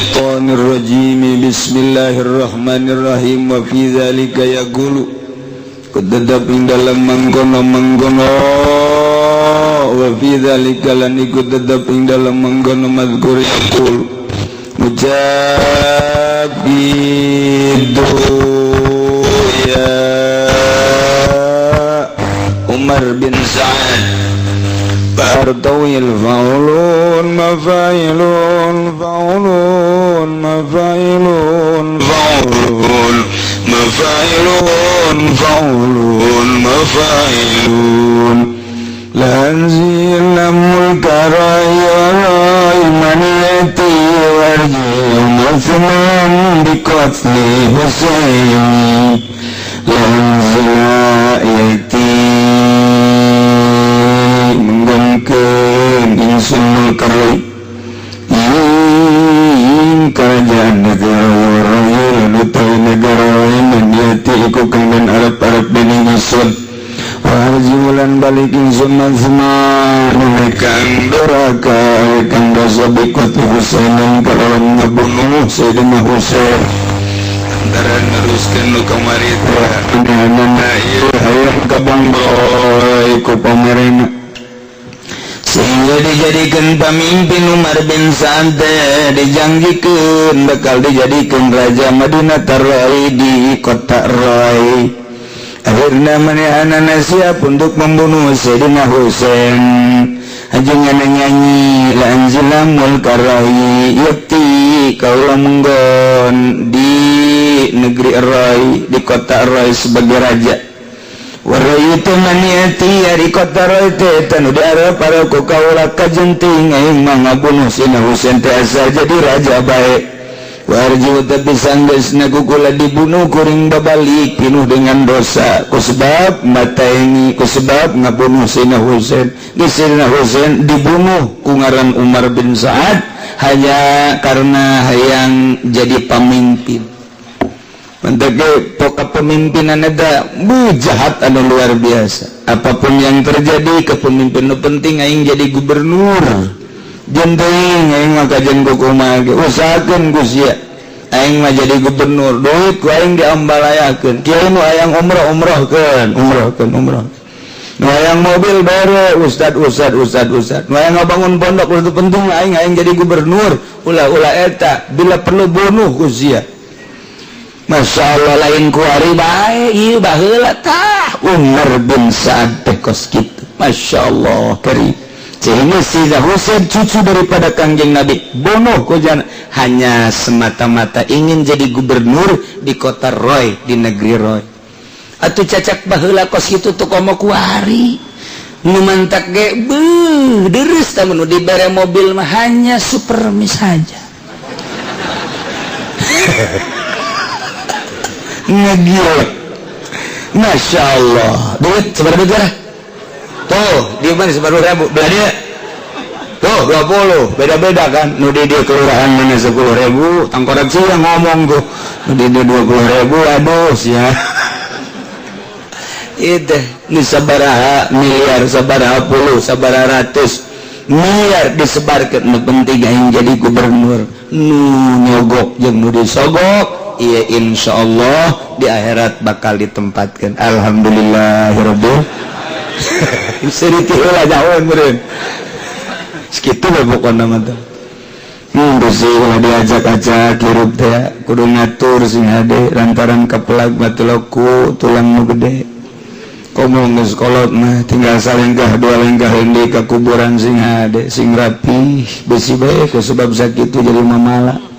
Syaithanir rajim. Bismillahirrahmanirrahim. Wa fi dzalika yaqulu, tetap ing dalam mangkono-mangkono, wa fi dzalika lan iku tetep ing dalam mangkono mazkur, yaqul ngucap gitu ya Umar bin Sa'ad. Bartawil faulun mafailun faulun mafailun faulun mafailun faulun mafailun lanzil mulka rai maniyati warji Utsman biqatli Husain lanzila yati menggonkeun ingsun mulka ing kerajaan negara lan utawi negara maniyati iku kang den arep-arep dening ingsun. Warjiulan balik ingsun mazmar kang doraka kang dosa biqatli Husainin kalawan ngabunuh Sayyidina Husain antara neruskeun nu kamari teh anehna ieu hayang kabanggoy ku pamarena sehingga dijadikan pemimpin. Umar bin Sa'ad dijanjikan bakal dijadikan raja Madinah Rai di kota Rai. Akhirnya manehanana siap untuk membunuh Sayyidina Husain. Ajengan nyanyi la mulka rai yakti kaula menggon di negeri Rai, di kota Rai sebagai raja. Warai itu maniati ari kota Rai teh tanu di arep para ku kaula kajenting aing mah ngabunuh Sayyidina Husain teh asal jadi raja bae. Warju tapi sanggeusna ku kula dibunuh, kuring babalik pinuh dengan dosa ku sebab mata ini, ku sebab ngabunuh Sayyidina Husain. Geus Sayyidina Husain dibunuh ku ngaran Umar bin Sa'ad hanya karena hayang jadi pemimpin. Mantap pokok kepemimpinan ada bu jahat anu luar biasa. Apapun yang terjadi, kepemimpinan nu penting aing jadi gubernur. Jenteng aing mah kajen kumaha ge usahakeun ku sia. Aing mah jadi gubernur, duit ku aing diambalayakeun. Kiai nu hayang umroh, umrohkeun, umrohkeun, umroh. Nu hayang mobil bere, ustad, ustad, ustad, ustad. Nu hayang ngabangun pondok, itu penting aing aing jadi gubernur. Ulah ulah eta, bila perlu bunuh ku sia. Masya Allah, lain kuari bae ieu, baheula tah Umar bin Sa'ad teh kos kitu. Masya Allah karim. Sehingga Sayyidina Husain, cucu daripada Kangjeng Nabi, bunuh kujan hanya semata-mata ingin jadi gubernur di kota Roy, di negeri Roy. Atuh cacak baheula kos kitu tuh komo kuari. Nu mantak ge beuh deres tah nu dibere mobil mah hanya supermi saja. Ngegil. Masya Allah. Duit seberapa duit? Tuh, di mana 10.000? Belah dia. Tuh, 20. Beda-beda kan. Nu di dia kelurahan mana 10.000, tangkorak sih yang ngomong tuh. Nu di dia 20.000, aduh sia. Itu ini sabaraha miliar, sabaraha puluh, sabaraha ratus miliar disebarkan, nu penting aing jadi gubernur. Nu nyogok jeung nu disogok, iya, insya Allah di akhirat bakal ditempatkan. Alhamdulillahirabbil Seriti heula jauh meureun. Segitu we pokona mah teh. Besi ulah diajak-ajak hirup teh kudu ngatur sing hade lantaran kepelag batu ku tulang nu gede. Komo geus kolot mah tinggal salengkah dua lengkah deui ka kuburan, sing hade sing rapi besi bae ku sebab sakitu jadi mamala.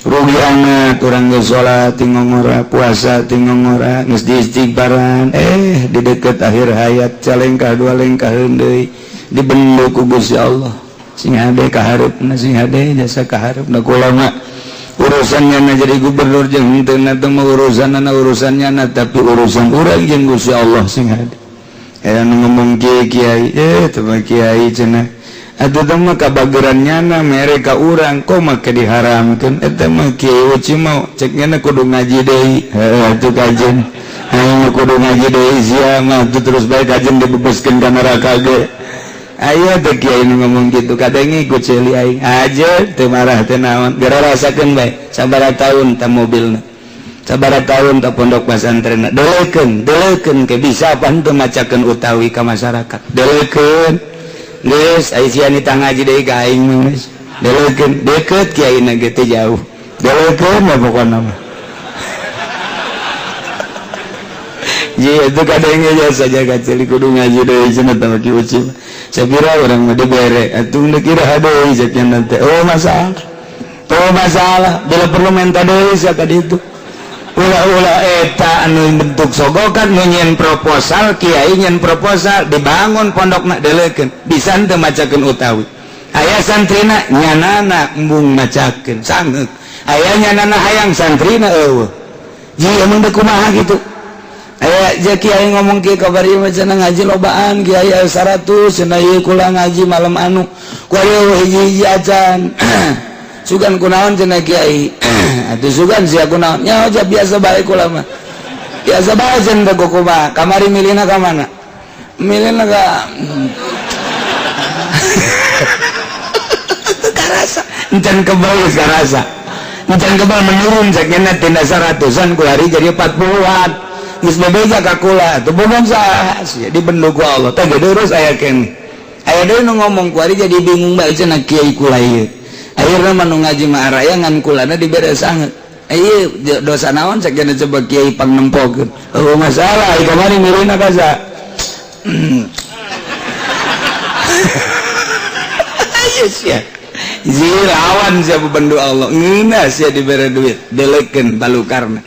Rugi amat urang geus salat tingongora, puasa tingongora, geus diistighfaran, di deket akhir hayat calengkah dua lengkah deui dibendu ku Gusti Allah. Sing hade kahareupna, sing hade jasa kahareupna. Kulama urusannya na jadi gubernur jeung henteu na teh mah urusanna urusannya na, tapi urusan urang jeung Gusti Allah sing hade. Aya nu ngomong kiai kiai, teu mah kiai cenah. Atuh teh mah kabageran nyana mere ka urang, kok make diharamkeun eta mah. Kiai uci mau cek nyana kudu ngaji deui. Heuh atuh kajen aing kudu ngaji deui, sia mah atuh terus bae kajen dibebaskeun ka neraka ge. Ayo teh kiai nu ngomong gitu kadang ngikut ceuli aing aja teu marah teu naon gara rasakeun bae sabaraha tahun ta mobilna, sabaraha tahun ta pondok pesantrenna. Delekeun, delekeun ke bisa apa henteu macakeun utawi ka masyarakat. Delekeun geus aya sia nitah ngaji deui ka aing mah geus delekeun. Deket kiai na ge teu jauh, delekeun mah pokona mah. Iya, itu kadangnya saja kecil kudu ngaji deui cenah tah ki uci. Saya kira orang mah dibere atuh deui kira deui cek nanti. Oh masalah. Oh masalah, bila perlu minta deui sia ka ditu. Ulah-ulah eta anu bentuk sogokan nu nyieun proposal, kiai nyieun proposal dibangun pondokna, delekeun bisa henteu macakeun utawi. Aya santrina nyanana embung macakeun sangeuk. Aya nyanana hayang santrina eueuh. Ji emang teh kumaha kitu? Aya je kiai ngomong kieu kabar ieu mah cenah ngaji lobaan kiai aya 100 cenah ieu kula ngaji malam anu ku aya hiji-hiji acan. Sugan kunaon cenah kiai? Atuh sugan sia kunaon nya aja biasa bae kula mah. Biasa bae cenah teh kumaha. Kamari milihna ka mana? Milihna ka teu karasa. Encan kebal geus karasa. Encan kebal menurun sakena tina 100-an ku hari jadi 40-an. Geus bebeja ka kula atuh bukan sah dibendu ku Allah teh gede terus aya keneh. Aya deui nu ngomong ku ari jadi bingung bae cenah kiai kula ieu. Akhirna mah nu ngaji mah araya ngan kulana dibere sanget. Ieu dosa naon cek cenah coba kiai pangnempokeun. Oh masalah ieu kamari milihna ka sa. Ieu sia. Zi lawan sia bendu Allah. Ngeunah sia dibere duit, delekeun balukarna.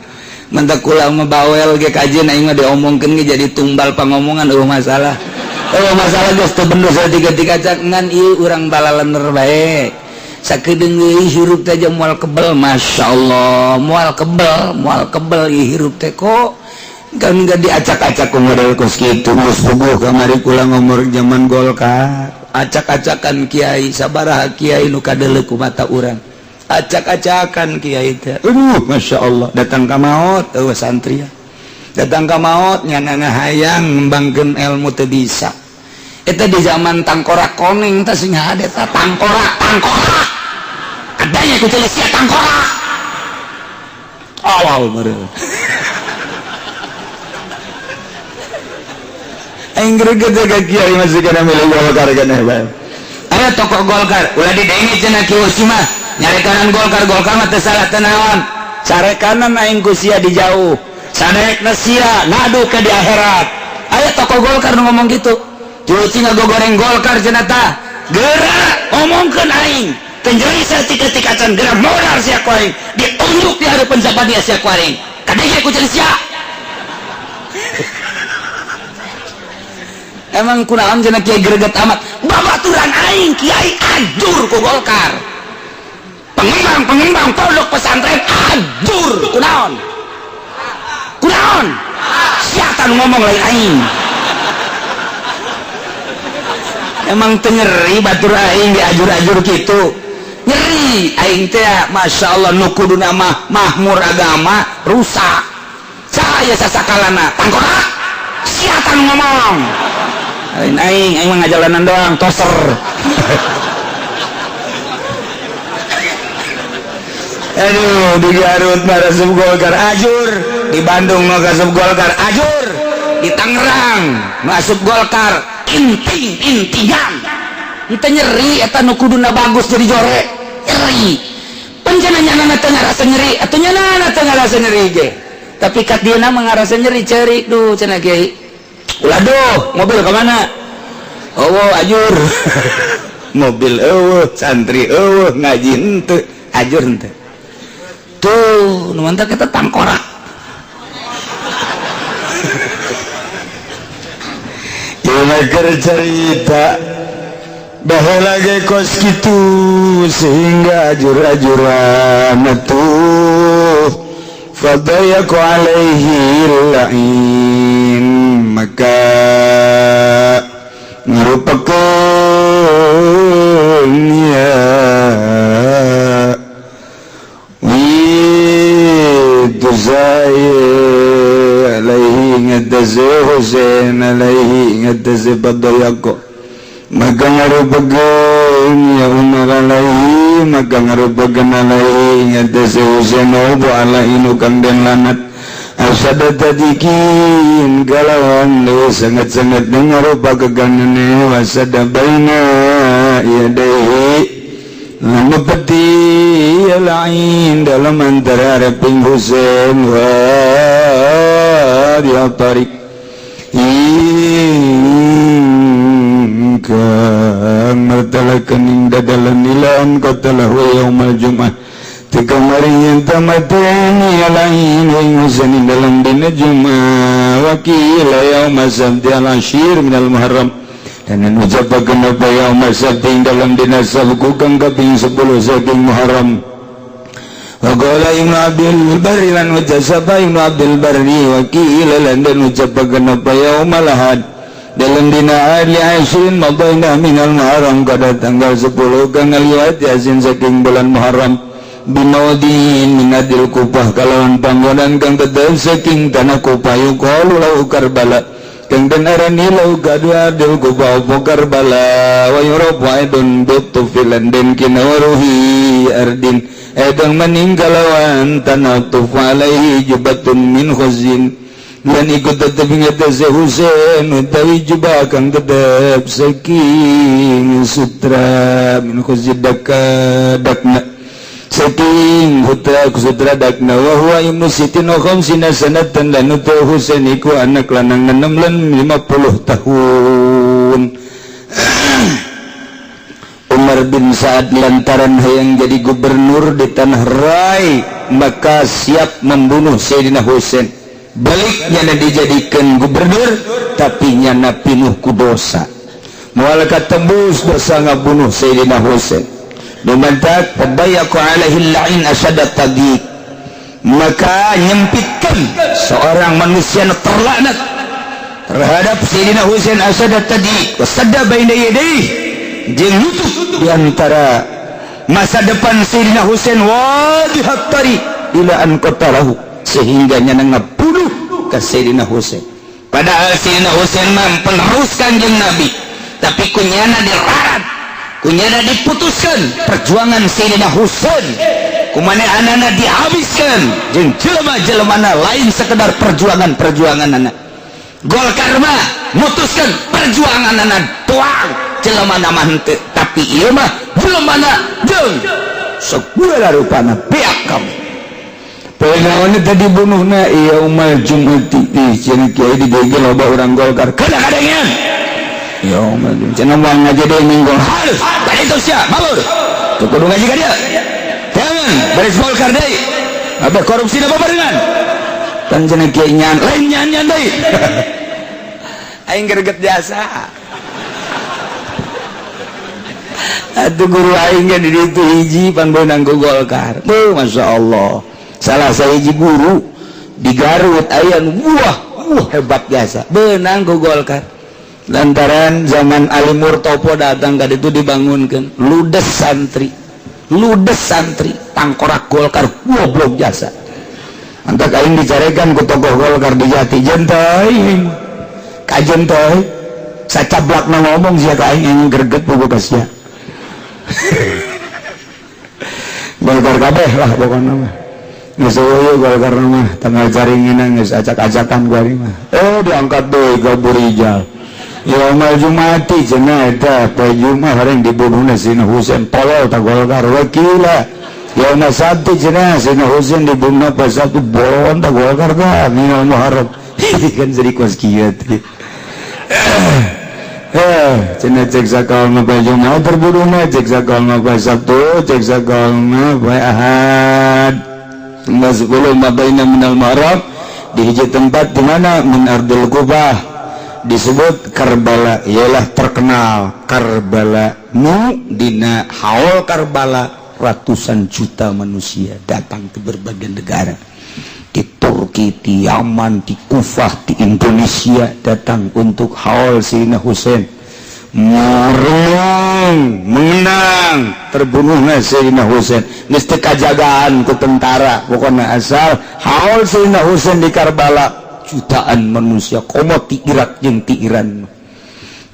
Mantak kula mah bawel ge kajeun aing mah diomongkeun ge jadi tumbal pangomongan eueuh masalah. Eueuh masalah geus teu bendu saeutik-eutik cak ngan ieu urang balalener bae. Sakedeung deui hirup teh jeung moal kebel, masyaallah, moal kebel, moal kebel ieu hirup teh kok kan enggak diacak-acak ku model kos kitu. Geus puguh kamari kula ngomor zaman Golkar, acak-acakan kiai sabaraha kiai nu kadeuleu ku mata urang. Acak-acakan kiai teh. Aduh, masya Allah, datang ka maot eueuh santri. Datang ka maot nyanana hayang ngembangkeun ilmu teu bisa. Eta di zaman tangkorak koneng teh sing hade ta tangkorak, tangkorak. Adanya ku ceuli sia tangkorak. Awal meureun. Aing greget ka kiai masih kana milih Golkar kana bae. Aya tokoh Golkar, ulah didenge cenah ki Uci mah. Nyarekanan Golkar, Golkar mah teu salah teu naon. Carekanan aing ku sia di jauh. Sadeekna sia ngadu ke di akhirat. Aya tokoh Golkar nu ngomong gitu. Cuci ngagogoreng Golkar cenah tah. Geura ngomongkeun aing. Teu nyeri saeutik-eutik acan geura modar sia ku aing. Ditunjuk di hareupeun sapadia sia ku aing. Kadenge ku ceuli sia. Emang kunaon cenah kiai greget amat. Babaturan aing kiai ajur ku Golkar. Pengembang-pengembang pondok pesantren ajur kunaon. Kunaon? Siapa nu ngomong lain aing. Emang teu nyeri batur aing diajur-ajur kitu. Nyeri aing teh masya Allah nu kuduna mah mahmur agama rusak. Saya sasakalana tangkorak. Siapa nu ngomong? Lain aing, aing mah ngajalanan doang toser. Aduh, di Garut mah resep Golkar ajur, di Bandung mah resep Golkar ajur, di Tangerang masuk Golkar inting-intingan. Henteu nyeri eta nu kuduna bagus jadi jore. Nyeri. Penjana nyanana teu ngarasa nyeri atuh nyanana teu ngarasa nyeri ge. Tapi kat dieuna mah ngarasa nyeri ceurik duh cenah kiai. Ulah duh, mobil ka mana? Oh, ajur. Mobil eueuh, santri eueuh, ngaji henteu, ajur henteu. Tuh, nu mantap kita tangkorak. Ieu mah keur cerita baheula ge kos kitu sehingga ajur-ajuran atuh fadayaku alaihi lain maka ngarupakeun ya alaihi ngadase Husain alaihi ngadase badayako Maka ngarupakeun ya Umar alaihi, maka ngarupakeun alaihi ngatasi Husain apa alainu kang den lanat asada tadikin kalawan leuwih sangat-sangat ngarupakeun wasada baina yadaihi lan mepeti lain dalam antara areping Husain wa di tarik ingkang martalakeun ing dadalan nilan qatalahu yaumal Jumat Tikamari yang tamateni lain ing Husain ing dalam dina Jumat. Wakila yauma sabti al ashir minal Muharram, dan ucapakeun apa yauma sabti ing dalam dina Sabtu kang kaping 10 saking Muharram. Wa qala Ibnu Abdul Barri, lan ucap sapa Ibnu Abdul Barri, wa qila, lan den ucapakeun apa yaumal ahad dalam dina ali ashrin madaina minal Muharram, kada tanggal 10 kang ngaliwat yasin saking bulan Muharram, bimaudin min ardil Kufah, kalawan panggonan kang tetep saking tanah Kufah, yuqalu lahu Karbala, kang den arani lahu kadua ardil Kufah apa Karbala. Wa yurafu aidun bitufilan den kinawaruhi ardin edang maningkalawan tanah tuf alaihi jubatun min khuzin, dan ikut tetep ingat Husain utawi jubah kang tetep saking sutra min khuzin daka dakna saking hutra sutra dakna. Wa huwa ibnu sitin wa khamsina sanatan, dan utawi Husain iku anak lanang 6 lan 50 tahun. Umar bin Sa'ad lantaran hayang jadi gubernur di tanah Rai, maka siap membunuh Sayyidina Husain. Baliknya dijadikan gubernur, tapi nyana pinuh ku dosa, moal tembus dosa ngabunuh Sayyidina Husain. Dumantak tabayaqu alaihi la'in asada tadiq, maka nyempitkan seorang manusia terlaknat terhadap Sayyidina Husain asada tadi wasadda baina yadayhi, jeung nutup di antara masa depan Sayyidina Husain wadihat tariq ila an qatalahu, sehingga nyana ngabunuh ka Sayyidina Husain. Padahal Sayyidina Husain mah penerus Kanjeng Nabi, tapi kunyana dirarat, kunyana diputuskan perjuangan Sayyidina Husain, kumane anana dihabiskan jeung jelema-jelemana, lain sekedar perjuangan-perjuangan anak Golkar mah mutuskan perjuangan anak doang, jelema mah henteu, tapi ieu mah jelemana jeung segala rupana beak kamu. Poe tadi bunuhna yaumal Jumati. Ih, cenah kiai di dieu loba urang Golkar. Kada kadengean. Yaumal Jumat. Cenah moal ngaji deui minggu. Harus. Tadi itu sia, malur. Tuh kudu ngaji ka dieu. Jangan beres Golkar deui. Apa korupsi apa barengan? Kan cenah kiai nyan, lain nyan nyan deui. Aing greget jasa. Atuh guru aing ge di ditu hiji pan beunang ku Golkar. Beuh, Masya Allah. Salah sahiji guru di Garut aya nu wah, wah hebat biasa. Beunang ku Golkar. Lantaran zaman Ali Murtopo datang ka ditu dibangunkeun ludes santri. Ludes santri tangkorak Golkar goblok jasa. Antak aing dicarekan ku tokoh Golkar di Jati jentoy. Kajen toy. Sacablakna ngomong sia ka aing, aing greget buku ka sia. Golkar kabeh lah pokokna mah. Geus eueuh Golkar mah tanggal caringinan geus acak-acakan kuari mah. Eh, diangkat deui ka Burijal. Yaumal Jumati cenah eta poe Jumat hareng dibunuhna Sayyidina Husain, tolol ta Golkar. Wakila yauma Sabti cenah Sayyidina Husain dibunuhna pas Sabtu, bolon ta Golkar ta minal Muharram. Kan jadi kos kieu teh. Eh, cenah cek sakal mah poe Jumat terbunuhna, cek sakal mah poe Sabtu, cek sakal mah poe Ahad. Tanggal 10 mabaina minal Muharram di hiji tempat di mana min ardil Kufah disebut Karbala, ialah terkenal Karbala nu dina haul Karbala ratusan juta manusia datang ke berbagai negara, di Turki, di Yaman, di Kufah, di Indonesia, datang untuk haul Sayyidina Husain, merenung mengenang terbunuhnya Sayyidina Husain. Geus teu kajagaan ku tentara, pokoknya asal haul Sayyidina Husain di Karbala jutaan manusia, komo ti Irak jeung ti Iran.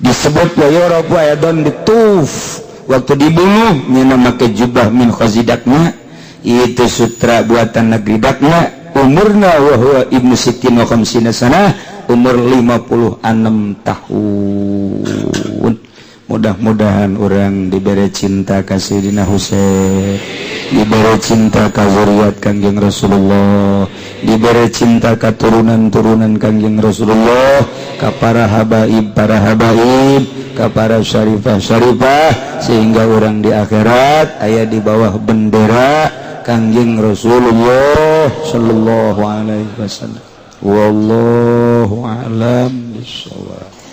Disebut wa yu'rafu aidan bituf. Waktu dibunuh nyana make jubah min khazidakna, itu sutra buatan negeri Dakna. Umurna wa huwa ibnu sittin wa khamsina sanah, umur 56 tahun. Mudah-mudahan orang diberi cinta ka Sayyidina Husain, diberi cinta ka zuriat Kangjeng Rasulullah, diberi cinta ka turunan-turunan Kangjeng Rasulullah, ka para habaib, para habaib, ka para syarifah syarifah, sehingga orang di akhirat aya di bawah bendera Kangjeng Rasulullah sallallahu alaihi wasallam. Wallahu a'lam bishawab.